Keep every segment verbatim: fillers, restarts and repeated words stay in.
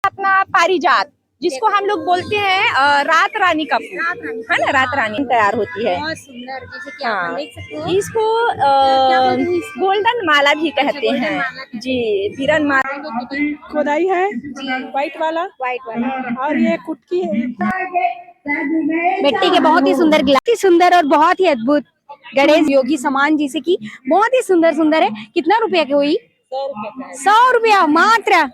अपना पारिजात, जिसको हम लोग बोलते हैं अ, रात रानी का फूल, रात रानी। है ना, रात रानी तैयार होती है। बहुत सुंदर, जैसे कि आप हाँ। देख सकते हो। इसको क्या बोलते हैं इसको? गोल्डन माला भी कहते हैं। जी, बिरन माला। खोदाई है, व्हाइट वाला। व्हाइट वाला। और ये कुटकी है। मिट्टी के बहुत ही सुंदर गिलास, बहुत ही सुंदर और बहुत ही अद्भुत गणेश योगी सामान, जैसे कि बहुत ही सुंदर सुंदर है। कितना रुपया के हुई? सौ रुपया मात्र।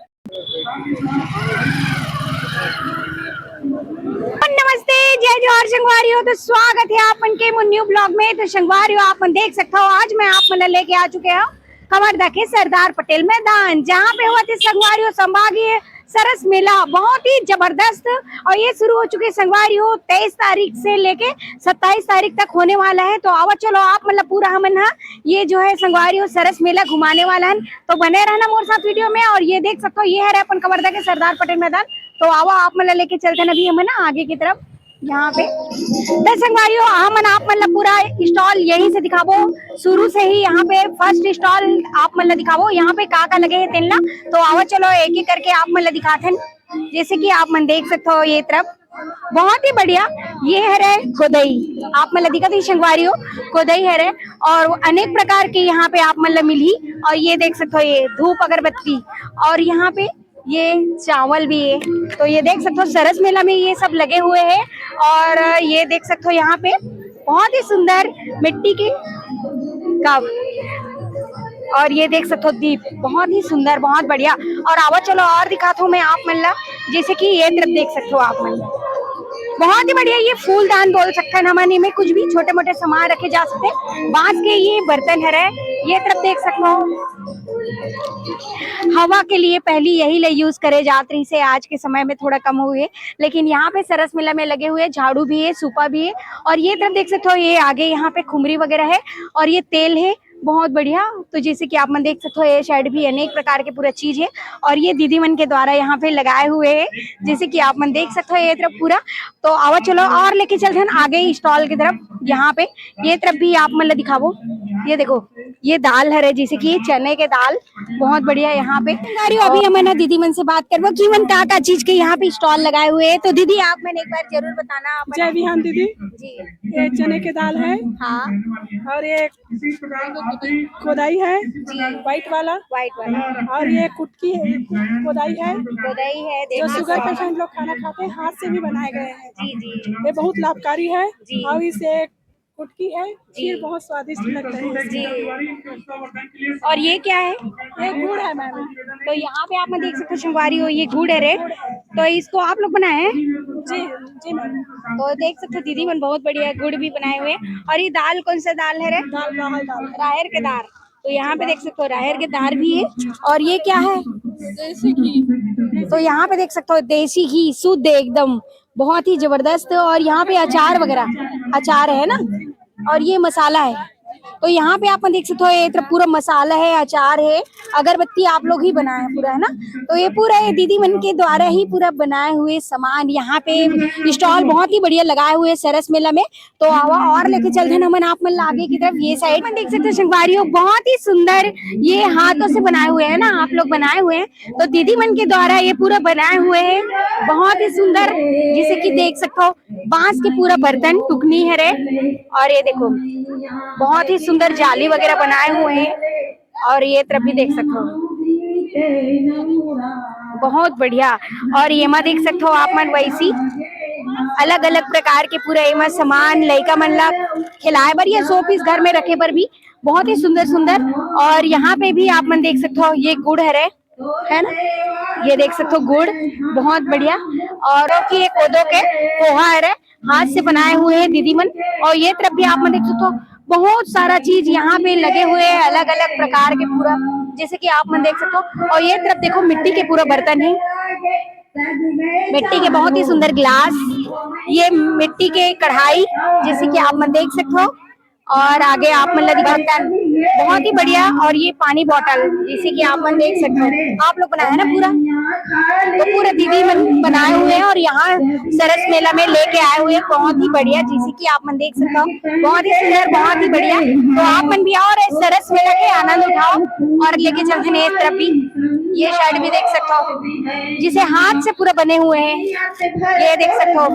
नमस्ते, जय जोहार संगवारी हो। तो स्वागत है आप मन के मोर न्यू ब्लॉग में। तो संगवारी हो, आप मन देख सकता हो, आज मैं आप मन ला लेके आ चुके हूँ कवर्धा के सरदार पटेल मैदान, जहाँ पे हुआ थे संगवारी हो संभागीय सरस मेला, बहुत ही जबरदस्त। और ये शुरू हो चुके संगवारी हो तेईस तारीख से लेके सत्ताईस तारीख तक होने वाला है। तो आवा चलो आप मन ला पूरा हमन हा ये जो है संगवारी हो सरस मेला घुमाने वाला है, तो बने रहना मोर साथ वीडियो में। और ये देख सकते हो, ये है अपन कवर्धा के सरदार पटेल मैदान। तो आवा आप मन ला लेके चलते हैं अभी हमन ना आगे की तरफ। यहाँ पे तो संगवारी हो, हमन आप मन ला पूरा स्टॉल यहीं से दिखाबो, शुरू से ही। यहाँ पे फर्स्ट स्टॉल आप मन ला दिखाबो, यहाँ पे का का लगे है तेन ला। तो आवा चलो एक एक करके आप मन ला दिखाते हैं। जैसे कि आप मन देख सकते हो ये तरफ बहुत ही बढ़िया, ये हरे खोदई, आप मन ला दिखत ही संगवारी हो, खोदई हरे। और अनेक प्रकार के यहाँ पे आप मन ला मिलही। और ये देख सकते हो ये धूप अगरबत्ती, और यहाँ पे ये चावल भी है। तो ये देख सकते हो सरस मेला में ये सब लगे हुए हैं। और ये देख सकते हो यहाँ पे बहुत ही सुंदर मिट्टी के कप, और ये देख सकते हो दीप, बहुत ही सुंदर, बहुत बढ़िया। और आवा चलो और दिखात हूँ मैं आप मन ला, जैसे कि ये तरफ देख सकते हो आप मन, बहुत ही बढ़िया। ये फूलदान बोल सकते हैं हमन, इमे कुछ भी छोटे मोटे सामान रखे जा सकते हैं। बांस के ये बर्तन हरे, ये तरफ देख सकते हो। हवा के लिए पहली यही ले यूज करे जात रहिसे, आज के समय में थोड़ा कम हुए, लेकिन यहाँ पे सरस मेला में लगे हुए झाड़ू भी है, सूपा भी है। और ये तरफ देख सकते हो, ये आगे यहाँ पे खुमरी वगैरह है और ये तेल है, बहुत बढ़िया। तो जैसे कि आप मन देख सकते हो, ये साइड भी अनेक प्रकार के पूरा चीज है और ये दीदी मन के द्वारा यहाँ पे लगाए हुए है, जैसे कि आप मन देख सकते हो ये तरफ पूरा। तो आवा चलो और लेके चलते हैं आगे स्टॉल की तरफ। यहाँ पे ये तरफ भी आप मन ला दिखाबो, ये देखो ये दाल हरे, जैसे कि ये चने के दाल, बहुत बढ़िया। यहाँ पे संगवारी हो, अभी हमन ह दीदी मन से बात करबो कि मन का का चीज के यहाँ पे स्टॉल लगाए हुए हैं। तो दीदी आप मन एक बार जरूर बताना अपन। जय बिहान दीदी। जी। ये चने के दाल है। हाँ। और ये खोदाई है, जी। व्हाइट वाला। व्हाइट वाला। और ये कुटकी है, खोदाई है। खोदाई है, जो देख सकते शुगर हो। पेशेंट लोग खाना खाते हैं, हाथ से भी बनाए गए हैं। जी, जी। ये बहुत लाभकारी है। जी। और इसे कुटकी है, जी। खीर बहुत स्वादिष्ट लगता है। जी। और ये क्या है? ये गुड़ है मैम। तो यहाँ पे आप मन देख सकते हो संगवारी हो, ये गुड़ है रे। तो इसको आप लोग बनाए हैं? जी, जी मैम। तो देख सकते हो दीदी मन बहुत बढ़िया गुड़ भी बनाए हुए हैं। और ये दाल कौन सा दाल है रे? दाल, राहर दाल। राहर के दाल। तो यहाँ पे देख सकते हो राहर के दाल भी है। और ये क्या है? देसी घी। तो यहाँ पे देख सकते हो देसी घी शुद्ध एकदम, बहुत ही जबरदस्त। और यहाँ पे अचार वगैरह, अचार है ना, और ये मसाला है। तो यहाँ पे आप मन देख सकते हो, ये तरफ पूरा मसाला है, अचार है, अगरबत्ती आप लोग ही बनाए हैं पूरा, है ना। तो ये पूरा ये दीदी मन के द्वारा ही पूरा बनाए हुए सामान, यहाँ पे स्टॉल बहुत ही बढ़िया लगाए हुए सरस मेला में। तो आवा और लेके चलते हैं हमन आप मन ला आगे की तरफ। ये साइड में देख सकते हो संगवारी हो, बहुत ही सुंदर ये हाथों से बनाए हुए हैं ना, आप लोग बनाए हुए हैं। तो दीदी मन के द्वारा ये पूरा बनाए हुए हैं, बहुत ही सुंदर, जैसे कि देख सकते हो बांस के पूरा बर्तन टुकनी हरे। और ये देखो बहुत ही सुंदर जाली वगैरह बनाए हुए हैं। और ये तरफ भी देख सकते हो बहुत बढ़िया। और ये मा देख सकते हो आप मन वैसी अलग अलग प्रकार के पूरा एमा सामान लइका मन ला खिलाए बर या शो पीस घर में रखे बर भी बहुत ही सुंदर सुंदर। और यहाँ पे भी आप मन देख सकते हो ये गुड़ हरे, है ना, ये देख सकते हो गुड़ बहुत बढ़िया। और कि ये कोदो के पोहा हरे, हाथ से बनाए हुए हैं दीदी मन। और ये तरफ भी आप मन देख सकते हो बहुत सारा चीज यहाँ पे लगे हुए हैं अलग अलग प्रकार के पूरा, जैसे कि आप मन देख सकते हो। और ये तरफ देखो मिट्टी के पूरा बर्तन है, मिट्टी के बहुत ही सुंदर गिलास, ये मिट्टी के कढ़ाई, जैसे कि आप मन देख सकते हो। और आगे आप मन ला दिखाता है बहुत ही बढ़िया। और ये पानी बॉटल जैसे कि आप मन देख सकते हो, आप लोग बनाए हैं ना पूरा, तो पूरा दीदी मन बनाए हुए हैं और यहाँ सरस मेला में लेके आए हुए हैं, बहुत ही बढ़िया। जैसे कि आप मन देख सकते हो बहुत ही सुंदर, बहुत ही बढ़िया। तो आप मन भी आओ और इस सरस मेला के आनंद उठाओ। और लेके चलते हैं इस तरफ भी। ये शर्ट भी देख सकते हो, जिसे हाथ से पूरा बने हुए हैं। ये देख सकते हो,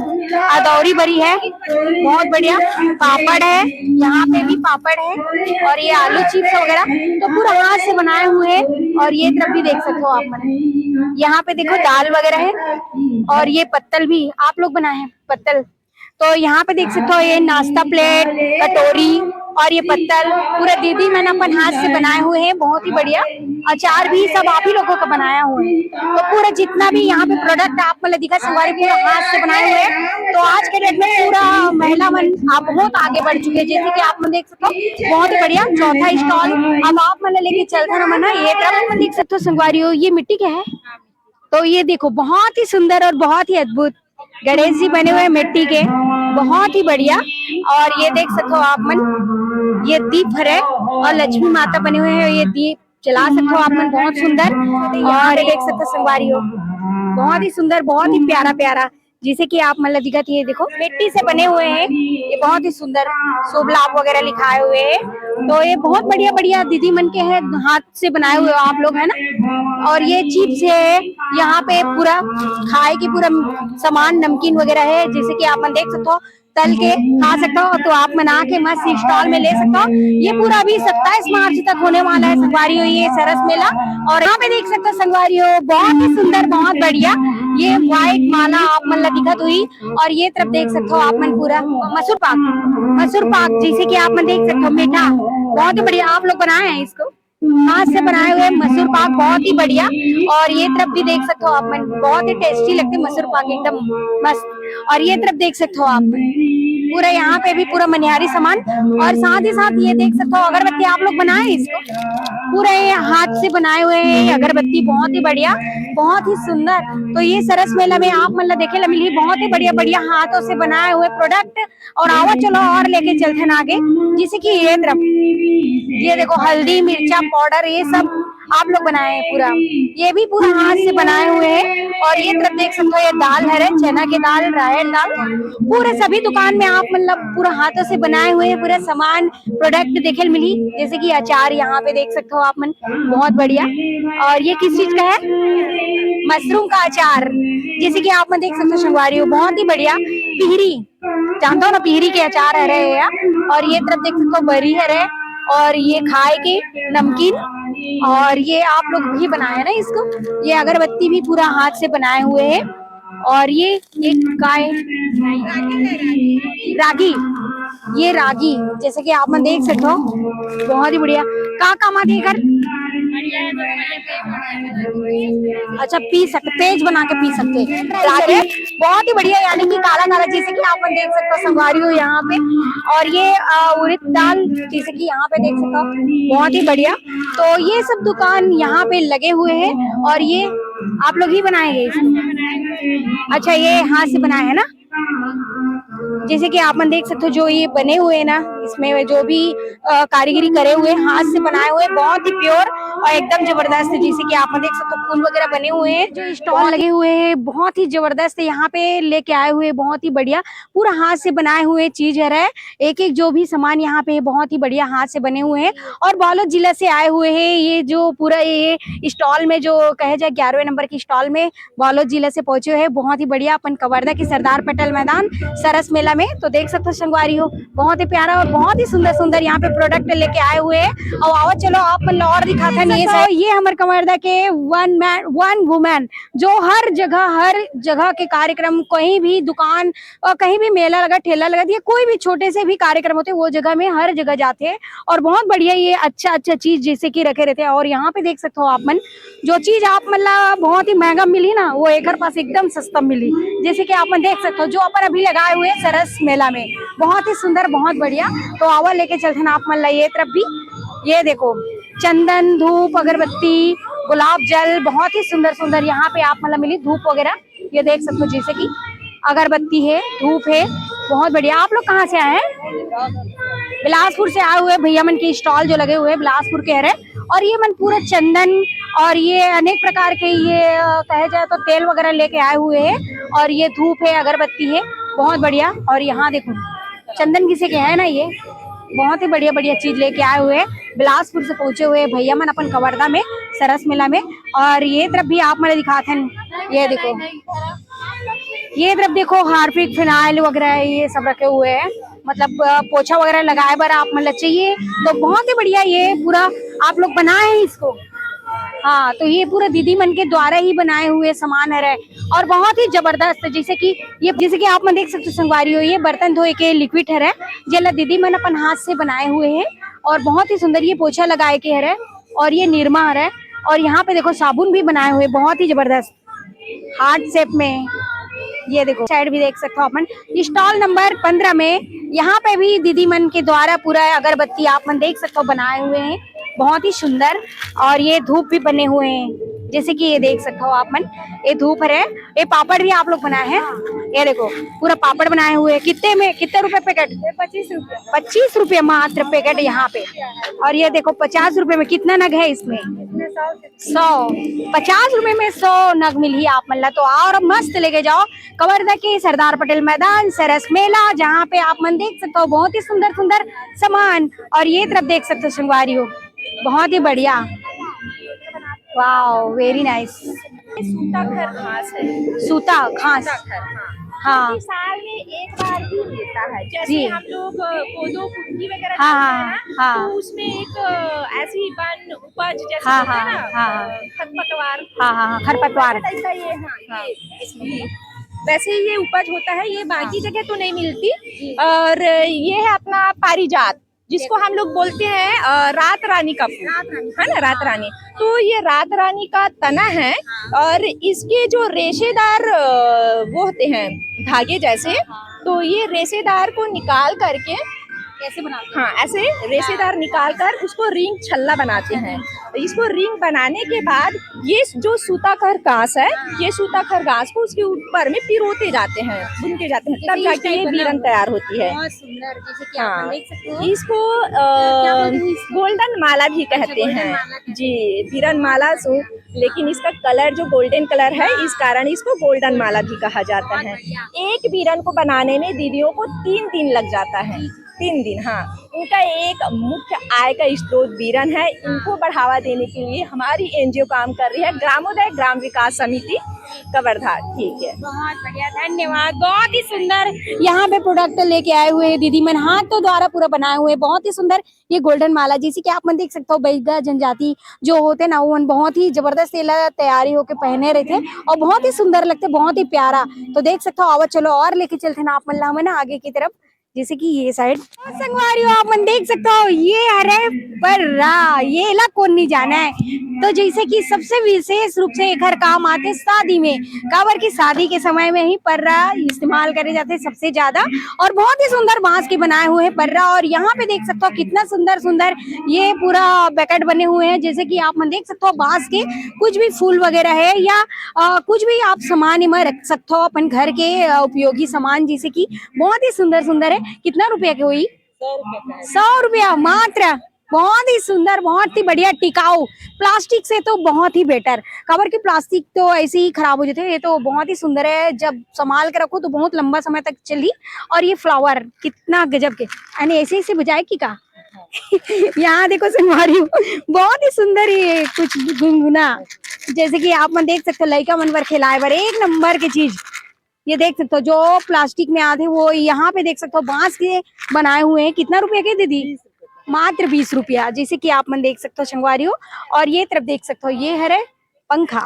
अदौरी बरी है, बहुत बढ़िया। पापड़ है, यहाँ पे भी पापड़ है, और ये आलू चिप्स वगैरह तो पूरा हाथ से बनाए हुए हैं। और ये तरफ भी देख सकते हो आप मन, यहाँ पे देखो दाल वगैरह है, और ये पत्तल भी आप लोग बनाए हैं, पत्तल। तो यहाँ पे देख सकते हो, ये नाश्ता प्लेट, कटोरी और ये पत्तल पूरा दीदी मन अपन हाथ से बनाए हुए हैं, बहुत ही बढ़िया। अचार भी सब आप ही लोगों का बनाया हुआ है। तो पूरा जितना भी यहाँ पे प्रोडक्ट आप मतलब दिखा, संगवारी पूरा हाथ से बनाए हुए हैं। तो आज के डेट में पूरा महिला मन आप बहुत आगे बढ़ चुके हैं, जैसे कि आप मन देख सकते हो, बहुत ही बढ़िया। चौथा स्टॉल अब आप मन लेके चलता ना मना, ये तरफ आप मन देख सकते हो संगवारी हो, ये मिट्टी का है। तो ये देखो, बहुत ही सुंदर और बहुत ही अद्भुत गणेश जी बने हुए हैं मिट्टी के, बहुत ही बढ़िया। और ये देख सकते हो आप मन, ये दीप हरे और लक्ष्मी माता बने हुए हैं, ये दीप जला सकते हो आप मन, बहुत सुंदर। और ये देख सकते हो संगवारी हो, बहुत ही सुंदर, बहुत ही प्यारा प्यारा, जैसे कि आप मन ला दिखत, ये देखो मिट्टी से बने हुए हैं, ये बहुत ही सुंदर शुभ लाभ वगैरह लिखाए हुए हैं। तो ये बहुत बढ़िया बढ़िया दीदी मन के हैं, हाथ से बनाए हुए आप लोग, है ना। और ये चिप्स है, यहाँ पे पूरा खाए की पूरा सामान, नमकीन वगैरह है, जैसे कि आप मन देख सकते हो, तल के खा सकते हो। तो आप मन आके मस्त स्टॉल में ले सकते हो। ये पूरा अभी सत्ताईस मार्च तक होने वाला है संगवारी हो, ये सरस मेला। और यहाँ पे देख सकते हो संगवारी हो, बहुत ही सुंदर, बहुत बढ़िया। ये व्हाइट माला आप मन ला दिखत हुई, और ये तरफ देख सकते हो आप मन पूरा मसूर पाक, मसूर पाक जैसे कि आप मन देख सकते हो, मीठा, बहुत ही बढ़िया। आप लोग बनाए हैं इसको, हाथ से बनाए हुए मसूर पाक, बहुत ही बढ़िया। और ये तरफ भी देख सकते हो आप मन, बहुत ही टेस्टी लगते मसूर पाक, एकदम मस्त। और ये तरफ देख सकते हो आप मन, पूरा यहाँ पे भी पूरा मनिहारी सामान, और साथ ही साथ ये देख सकते हो अगरबत्ती आप लोग बनाए हैं इसको, पूरा ये हाथ से बनाए हुए हैं अगरबत्ती, बहुत ही बढ़िया, बहुत ही सुंदर। तो ये सरस मेला में आप मन ला देखे ला मिली, बहुत ही बढ़िया बढ़िया हाथों से बनाए हुए प्रोडक्ट। और आवा चलो और लेके चलथन आगे, जैसे कि ये तरफ, ये देखो हल्दी मिर्चा पाउडर, ये सब आप लोग बनाए हैं पूरा, ये भी पूरा हाथ से बनाए हुए हैं। और ये तरफ देख सकते हो, ये दाल हरे, चना के दाल, राहर दाल, पूरे सभी दुकान में आप मतलब पूरा हाथों से बनाए हुए हैं, पूरा सामान प्रोडक्ट देखे ल मिली, जैसे कि अचार यहाँ पे देख सकते हो आप मन, बहुत बढ़िया। और ये किस चीज का है? मशरूम का अचार, जैसे कि आप मन देख सकते हो संगवारी हो, बहुत ही बढ़िया। पिहरी, जानता हो ना, पिहरी के अचार हरे है। और ये तरफ देख सकते हो बरी हरे, और ये खाए के नमकीन, और ये आप लोग भी बनाए ना इसको, ये अगरबत्ती भी पूरा हाथ से बनाए हुए हैं। और ये, ये काय, रागी, ये रागी जैसे कि आप मन देख सकते हो, बहुत ही बढ़िया। का काम आथे एकर? अच्छा, पी सकते, पेज बना के पी सकते हैं। रागी बहुत ही बढ़िया, यानी कि काला काला, जैसे कि आप मन देख सकते हो संगवारी हो यहाँ पे। और ये अ, उड़द दाल, जैसे कि यहाँ पे देख सकते हो, बहुत ही बढ़िया। तो ये सब दुकान यहाँ पे लगे हुए हैं। और ये आप लोग ही बनाए हैं इसको? अच्छा, ये हाथ से बनाए हैं ना, जैसे कि आप मन देख सकते हो, जो ये बने हुए हैं ना, इसमें जो भी अ, कारीगरी करे हुए, हाथ से बनाए हुए, बहुत ही प्योर और एकदम जबरदस्त है। जैसे कि आप मन देख सकते हो, फूल वगैरह बने हुए हैं, जो स्टॉल लगे हुए हैं, बहुत ही जबरदस्त है। यहाँ पे लेके आए हुए, बहुत ही बढ़िया, पूरा हाथ से बनाए हुए चीज है। एक एक जो भी सामान यहाँ पे है, बहुत ही बढ़िया हाथ से बने हुए हैं। और बालोद जिला से आए हुए हैं ये जो पूरा ये स्टॉल में, जो कहे जाए ग्यारहवें नंबर की स्टॉल में, बालोद जिला से पहुंचे हुए हैं। बहुत ही बढ़िया, अपन कवर्धा के सरदार पटेल मैदान सरस मेला में। तो देख सकते हो संगवारी हो, बहुत ही प्यारा और बहुत ही सुंदर सुंदर यहाँ पे प्रोडक्ट लेके आए हुए हैं। और आओ चलो आप मन ला और दिखाथन ये सब। ये हमर कवर्धा के वन मैन वन वुमेन, जो हर जगह, हर जगह के कार्यक्रम, कहीं भी दुकान और कहीं भी मेला लगा, ठेला लगा, या कोई भी छोटे से भी कार्यक्रम होते, वो जगह में हर जगह जाते हैं। और बहुत बढ़िया ये अच्छा अच्छा चीज जैसे कि रखे रहते हैं। और यहाँ पे देख सकते हो आप मन, जो चीज आप मन ला बहुत ही महंगा मिली ना, वो एकर पास एकदम सस्ता मिली। जैसे कि आप मन देख सकते हो, जो अपन अभी लगाए हुए हैं सरस मेला में, बहुत ही सुंदर, बहुत बढ़िया। तो आवा लेके चलथन आप मन ला ये तरफ भी। ये देखो, चंदन, धूप, अगरबत्ती, गुलाब जल, बहुत ही सुंदर सुंदर यहाँ पे आप मन ला मिली, धूप वगैरह। ये देख सकते हो, जैसे कि अगरबत्ती है, धूप है, बहुत बढ़िया। आप लोग कहाँ से आए हैं? बिलासपुर से आए हुए भैया मन के स्टॉल जो लगे हुए हैं, बिलासपुर के हरे। और ये मन पूरा चंदन और ये अनेक प्रकार के, ये अ, कहे जाए तो तेल वगैरह लेके आए हुए हैं। और ये धूप है, अगरबत्ती है, बहुत बढ़िया। और यहाँ देखो, चंदन किसे के है ना, ये बहुत ही बढ़िया बढ़िया चीज लेके आए हुए हैं। बिलासपुर से पहुंचे हुए भैया मन अपन कवर्धा में सरस मेला में। और ये तरफ भी आप मन दिखात हन, ये देखो, ये तरफ देखो, हार्पिक, फिनाइल वगैरह ये सब रखे हुए हैं, मतलब अ, पोछा वगैरह लगाए बर आप मन ला चाहिए। तो बहुत ही बढ़िया ये पूरा आप लोग बनाए हैं इसको। हाँ, तो ये पूरा दीदी मन के द्वारा ही बनाए हुए सामान हरे और बहुत ही जबरदस्त, जैसे कि ये, जैसे कि आप मन देख सकते हो संगवारी हो, ये बर्तन धोए के लिक्विड हरे, जेला दीदी मन अपन हाथ से बनाए हुए हैं और बहुत ही सुंदर ये पोछा लगाए के हरे और ये निरमा हरे। और यहाँ पे देखो साबुन भी बनाए हुए, बहुत ही जबरदस्त हार्ट शेप में। ये देखो साइड भी देख सकते हो अपन, स्टॉल नंबर पन्द्रह में, यहाँ पे भी दीदी मन के द्वारा पूरा अगरबत्ती आप मन देख सकते हो बनाए हुए हैं, बहुत ही सुंदर। और ये धूप भी बने हुए हैं, जैसे कि ये देख सकते हो आप मन, ये धूप है, ये पापड़ भी आप लोग बनाए हैं। ये देखो पूरा पापड़ बनाए हुए हैं। कितने में, कितने रुपए पैकेट? पच्चीस रुपए। पच्चीस रुपए मात्र पैकेट यहाँ पे। और ये देखो पचास रुपए में कितना नग है इसमें? सौ। पचास रुपए में सौ नग मिलही आप मन ला। तो और मस्त लेके जाओ कवर्धा के सरदार पटेल मैदान, सरस मेला, जहाँ पे आप मन देख सकते हो बहुत ही सुंदर सुंदर सामान। और ये तरफ देख सकते हो संगवारी हो, बहुत ही बढ़िया। Wow, very nice. ये सूता खर घास है। सूता घास। सूता खर, हाँ। हाँ। क्योंकि साल में एक बार ही मिलता है। जैसे जी। हम लोग, अ, कोदो कुटकी वगैरह हाँ, डालते हैं हाँ, ना, हाँ। तो उसमें एक, अ, ऐसी बन उपज जैसे हाँ, होता है हाँ, ना, हाँ। अ, खरपतवार। हाँ, हाँ, हाँ, खरपतवार। वैसे टाइप का ये, हाँ, हाँ। ये इसमें है। वैसे ही ये उपज होता है, ये बाकी हाँ। जगह तो नहीं मिलती। जी। और ये है अपना पारिजात, जिसको हम लोग बोलते हैं, अ, रात रानी का फूल, रात रानी। है ना, रात रानी। तो ये रात रानी का तना है हाँ। और इसके जो रेशेदार, अ, वो होते हैं धागे जैसे, हाँ, हाँ। तो ये रेशेदार को निकाल करके कैसे बनाते हैं? हाँ, ऐसे रेशेदार निकाल कर उसको रिंग छल्ला बनाते हैं। इसको रिंग बनाने के बाद ये जो सूता खर घास है, ये सूता खर घास को उसके ऊपर में पिरोते जाते हैं, बुनते जाते हैं, तब जैसे इस जाके ये टाइप का ना बीरन हो। तैयार होती है। बहुत सुंदर, जैसे कि आप हाँ। देख सकते हो। इसको, अ, क्या बोलते हैं इसको? गोल्डन माला भी अच्छा, कहते गोल्डन हैं। माला कहते हैं। जी, बीरन माला सो, लेकिन इसका कलर जो गोल्डन कलर है, इस कारण इसको गोल्डन माला भी कहा जाता बहुत है। बढ़िया। एक बीरन को बनाने में दीदियों को तीन दिन लग जाता है। जी। तीन दिन, हाँ। इनका एक मुख्य आय का स्रोत बीरन है। इनको बढ़ावा देने के लिए हमारी एनजीओ काम कर रही है, ग्रामोदय ग्राम विकास समिति कवर्धा। ठीक है। बहुत बढ़िया, धन्यवाद। बहुत ही सुंदर यहाँ पे प्रोडक्ट लेके आए हुए हैं दीदी मन, हाथों द्वारा पूरा बनाए हुए, बहुत ही सुंदर। ये गोल्डन माला, जैसे कि आप मन देख सकते हो, बैगा जनजाति जो होते ना, वो मन बहुत ही जबरदस्त एला तैयारी होके पहने रहते और बहुत ही सुंदर लगते, बहुत ही प्यारा। तो देख सकते हो, आवा चलो और लेके चलते ना आप मन ला, हमें ना आगे की तरफ, जैसे कि ये साइड। और संगवारी हो, आप मन देख सकते हो, ये हरे पर्रा, ये ला कोन नहीं जाना है। तो जैसे कि सबसे विशेष रूप से एकर काम आते शादी में, काबर की शादी के समय में ही पर्रा इस्तेमाल करे जाते सबसे ज्यादा। और बहुत ही सुंदर बांस के बनाए हुए हैं पर्रा। और यहाँ पे देख सकते हो कितना सुंदर सुंदर ये पूरा पैकेट बने हुए हैं, जैसे कि आप मन देख सकते हो बांस के कुछ भी फूल वगैरह है या अ, कुछ भी आप सामान एमा रख सकते हो अपन घर के, अ, उपयोगी सामान, जैसे कि बहुत ही सुंदर सुंदर है। कितना रुपया के होई? सौ रुपया मात्र। बहुत ही सुंदर, बहुत ही बढ़िया, टिकाऊ। प्लास्टिक से तो बहुत ही बेटर, काबर कि प्लास्टिक तो ऐसे ही खराब हो जाते हैं, ये तो बहुत ही सुंदर है। जब संभाल के रखो तो बहुत लंबा समय तक चली। और ये फ्लावर कितना गजब के, यानी ऐसे ऐसे बुझाए कि का। यहाँ देखो संगवारी हो, बहुत ही सुंदर ये कुछ गुनगुना, जैसे कि आप मन देख सकते हो लड़का मन बर खिलाए बर एक नंबर की चीज। ये देख सकते हो जो प्लास्टिक में आते वो यहाँ पे देख सकते हो बांस के बनाए हुए हैं। कितना रुपया के दीदी? मात्र बीस रुपया। जैसे कि आप मन देख सकते हो संगवारी हो, और ये तरफ देख सकते हो ये हरे पंखा,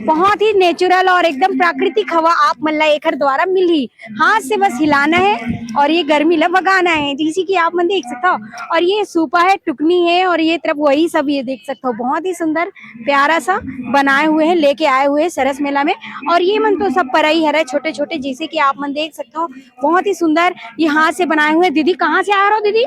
बहुत ही नेचुरल और एकदम प्राकृतिक हवा आप मन ला एकर द्वारा मिलही। हाथ से बस हिलाना है और ये गर्मी ला भगाना है, जैसे कि आप मन देख सकते हो। और ये सूपा है, टुकनी है और ये तरफ वही सब, ये देख सकते हो बहुत ही सुंदर प्यारा सा बनाए हुए हैं, लेके आए हुए हैं सरस मेला में। और ये मन तो सब परई हरे छोटे छोटे, जैसे कि आप मन देख सकते हो बहुत ही सुंदर ये हाथ से बनाए हुए। दीदी कहाँ से आ रहे हो दीदी?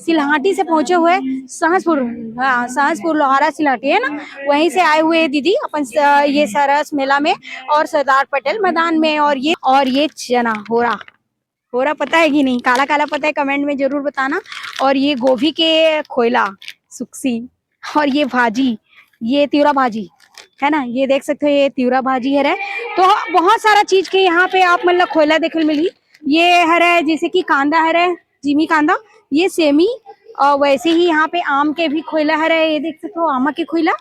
सिलहाटी से पहुंचे हुए, सहसपुर, हाँ, सहसपुर लोहारा सिलहाटी है ना, वहीं से आए हुए हैं दीदी अपन स-, ये सरस मेला में और सरदार पटेल मैदान में। और ये, और ये चना होरा, होरा पता है कि नहीं, काला काला पता है, कमेंट में जरूर बताना। और ये गोभी के खोइला, सुक्सी, और ये भाजी, ये तिवरा भाजी है ना, ये देख सकते हो ये तिवरा भाजी हरे। तो बहुत सारा चीज के यहाँ पे आप मन ला खोइला देखे मिली। ये हरे जैसे कि कांदा हरे, जिमी कांदा, ये सेमी, और वैसे ही यहाँ पे आम के भी खोइला हरे, ये देख सकते हो आमा के खोइला।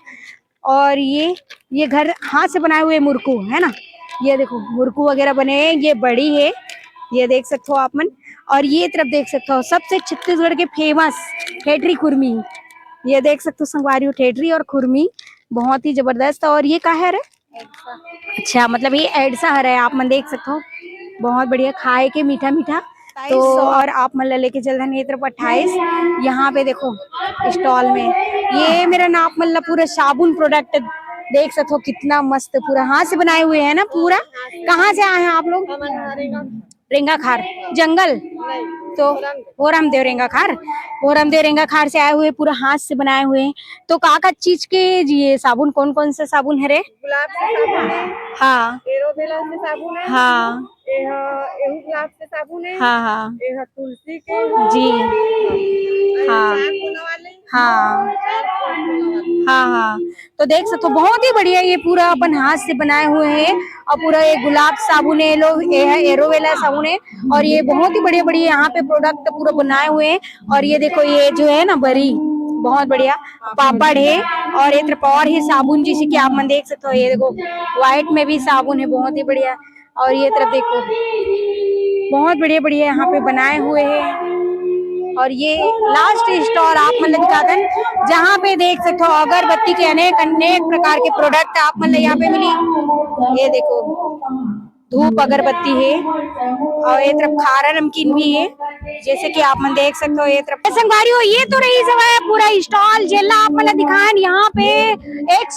और ये ये घर हाथ से बनाए हुए मुरकू है ना, ये देखो मुरकू वगैरह बने हैं, ये बड़ी है, ये देख सकते हो आप मन। और ये तरफ देख सकते हो सबसे छत्तीसगढ़ के फेमस ठेठरी खुरमी, ये देख सकते हो संगवारी हो, ठेठरी और खुरमी बहुत ही जबरदस्त। और ये का है रे? अच्छा, मतलब ये एडसा हरे, आप मन देख सकते हो, बहुत बढ़िया खाए के मीठा मीठा। तो और आप मन ला लेके चल रहे हैं ये तरफ अट्ठाईस। यहाँ पे देखो स्टॉल में ये मेरा ना आप मन ला पूरा साबुन प्रोडक्ट देख सकते हो, कितना मस्त पूरा हाथ से बनाए हुए हैं ना पूरा। कहाँ से आए हैं आप लोग? रेंगाखार जंगल। तो भोरमदेव रेंगाखार, भोरमदेव रेंगाखार से आए हुए, पूरा हाथ से बनाए हुए हैं। तो का का चीज के जी ये साबुन, कौन कौन से साबुन है रे? गुलाब से साबुन है। हाँ। एलोवेरा से साबुन है। हाँ। एह, एहू गुलाब से साबुन है। हाँ, हाँ। एह तुलसी के है। जी। और हाँ। चार कोना वाले। हाँ। चार कोना वाले। हाँ, हाँ। तो देख सकते हो, बहुत ही बढ़िया, ये पूरा अपन हाथ से बनाए हुए हैं। और पूरा ये गुलाब साबुन है, लोग, ये है एलोवेरा साबुन है। और ये बहुत ही बढ़िया बढ़िया यहाँ पे प्रोडक्ट पूरा बनाए हुए हैं। और ये देखो, ये जो है ना बरी, बहुत बढ़िया पापड़ है। और ये तरफ और ही साबुन, जैसे कि आप मन देख सकते हो, ये देखो व्हाइट में भी साबुन है, बहुत ही बढ़िया। और ये तरफ देखो, बहुत बढ़िया बढ़िया यहाँ पे बनाए हुए हैं। और ये लास्ट स्टॉल आप मन ला दिखाथन, जहाँ पे देख सकते हो अगरबत्ती के अनेक अनेक प्रकार के प्रोडक्ट आप मन ला यहाँ पे मिली। ये देखो धूप अगरबत्ती है और ये तरफ खारा नमकीन भी है, जैसे कि आप मन देख सकते हो। ये तरफ संगवारी हो, ये तो रहिस हवय पूरा स्टॉल, जेला आप मन ला दिखान। यहाँ पे एक,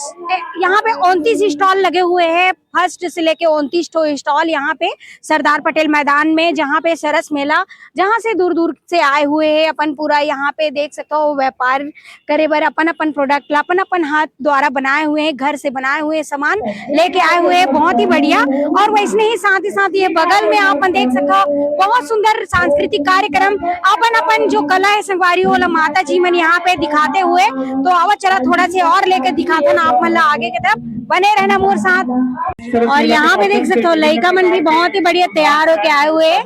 यहाँ पे उनतीस स्टॉल लगे हुए हैं, फर्स्ट से लेके उनतीस ठो स्टॉल यहाँ पे सरदार पटेल मैदान में, जहाँ पे सरस मेला, जहाँ से दूर दूर से आए हुए हैं अपन, पूरा यहाँ पे देख सकते हो व्यापार करे बर अपन अपन प्रोडक्ट ला अपन अपन हाथ द्वारा बनाए हुए हैं, घर से बनाए हुए सामान लेके आए हुए हैं, बहुत ही बढ़िया। और वैसने ही साथ ही साथ ये बगल में आप मन देख सकते हो बहुत सुंदर सांस्कृतिक कार्यक्रम, अपन अपन जो कला है संगवारी हो, ओला माता जी मन यहाँ पे दिखाते हुए। तो आवा चला थोड़ा से और लेके दिखाथन आप मन ला आगे के तरफ, बने रहना मोर साथ। और यहाँ पे देख सकते हो लइका मन भी बहुत ही बढ़िया तैयार होके आए हुए हैं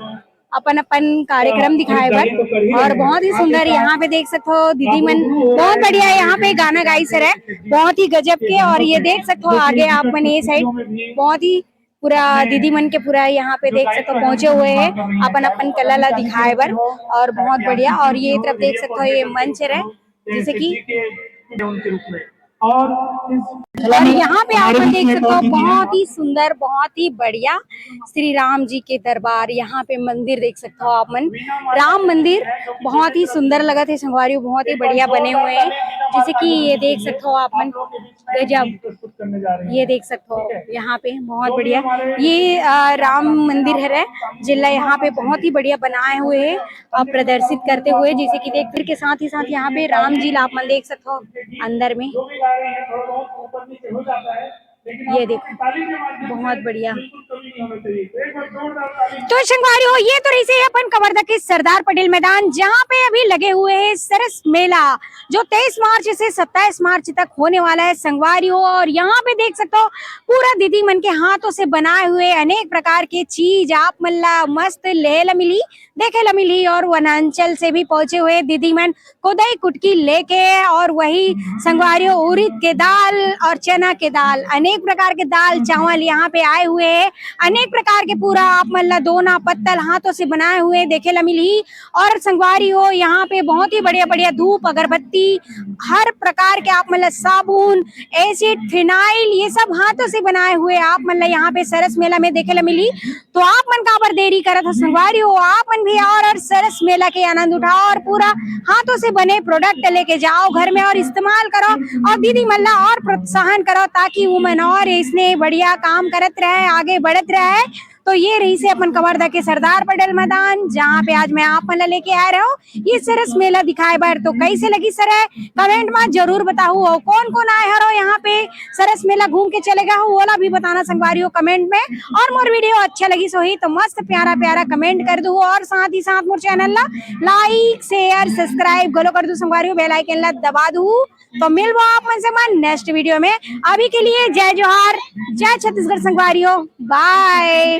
अपन अपन कार्यक्रम दिखाए बर। और बहुत ही सुंदर यहाँ पे देख सकते हो दीदी मन बहुत बढ़िया यहाँ पे गाना गाइस हरे, बहुत ही गजब के। और ये देख सकते हो आगे आप मन ये साइड बहुत ही पूरा दीदी मन के पूरा यहाँ पे देख सकते हो पहुंचे हुए हैं अपन अपन कला ला दिखाए बर। और बहुत बढ़िया। और ये तरफ देख सकते हो ये मंच हरे, जैसे कि उनके रूप में। और इस और यहाँ पे आप मन देख सकते हो बहुत ही सुंदर, बहुत ही बढ़िया श्री राम जी के दरबार, यहाँ पे मंदिर देख सकते हो आप मन, राम मंदिर बहुत ही सुंदर लगत हे संगवारी हो, बहुत ही बढ़िया बने हुए हैं। जैसे कि ये देख सकते हो आप मन, गजब, ये देख सकते हो यहाँ पे बहुत बढ़िया, ये अ, राम मंदिर हरे, जेला यहाँ पे बहुत ही बढ़िया बनाए हुए हैं और प्रदर्शित करते हुए, जैसे कि देख के साथ ही साथ यहाँ पे राम जी ला आप मन देख सकते हो अंदर में। ये देखो, बहुत बढ़िया। तो संगवारी हो, ये तो रहिसे अपन कवर्धा के सरदार पटेल मैदान, जहाँ पे अभी लगे हुए हैं सरस मेला, जो तेईस मार्च से सत्ताईस मार्च तक होने वाला है संगवारी हो। और यहाँ पे देख सकते हो पूरा दीदी मन के हाथों से बनाए हुए अनेक प्रकार के चीज आप मन ला मस्त ले ला मिली, देखे ला मिली। और वनांचल से भी पहुंचे हुए दीदी मन कोदई कुटकी लेके, और वही संगवारी हो उड़द के दाल और चना के दाल, अनेक प्रकार के दाल चावल यहाँ पे आए हुए हैं, अनेक प्रकार के पूरा आप मन ला दोना पत्तल हाथों से बनाए हुए देखे ला मिली। और संगवारी हो यहाँ पे बहुत ही बढ़िया बढ़िया धूप अगरबत्ती, हर प्रकार के आप मन ला साबुन, एसिड, फिनाइल, ये सब हाथों से बनाए हुए आप मन ला यहाँ पे सरस मेला में देखे ला मिली। तो आप मन काबर देरी करत हो संगवारी हो, आप मन भी और, और सरस मेला के आनंद उठाओ और पूरा हाथों से बने प्रोडक्ट लेके जाओ घर में और इस्तेमाल करो और दीदी मन ला और प्रोत्साहन करो, ताकि वो मन और इसने बढ़िया काम करत रहे, आगे बढ़त रहे। तो ये रहिसे अपन कवर्धा के सरदार पटेल मैदान, जहाँ पे आज मैं आप मन ला लेके आए रहो ये सरस मेला दिखाए बर। तो कैसे लगी सर, कमेंट में जरूर बताओ। और कौन कौन आए हरो यहाँ पे सरस मेला घूम के चले गए हो, ओला भी बताना संगवारी हो कमेंट में। और मोर वीडियो अच्छा लगी सोही तो मस्त प्यारा प्यारा कमेंट कर दू और साथ ही साथ मोर चैनल ला लाइक शेयर सब्सक्राइब घलो कर दू संगवारी हो, बेल आइकन ला दबा दू। तो मिलबो आप मन से मन नेक्स्ट वीडियो में। अभी के लिए जय जोहार, जय छत्तीसगढ़ संगवारी हो, बाय।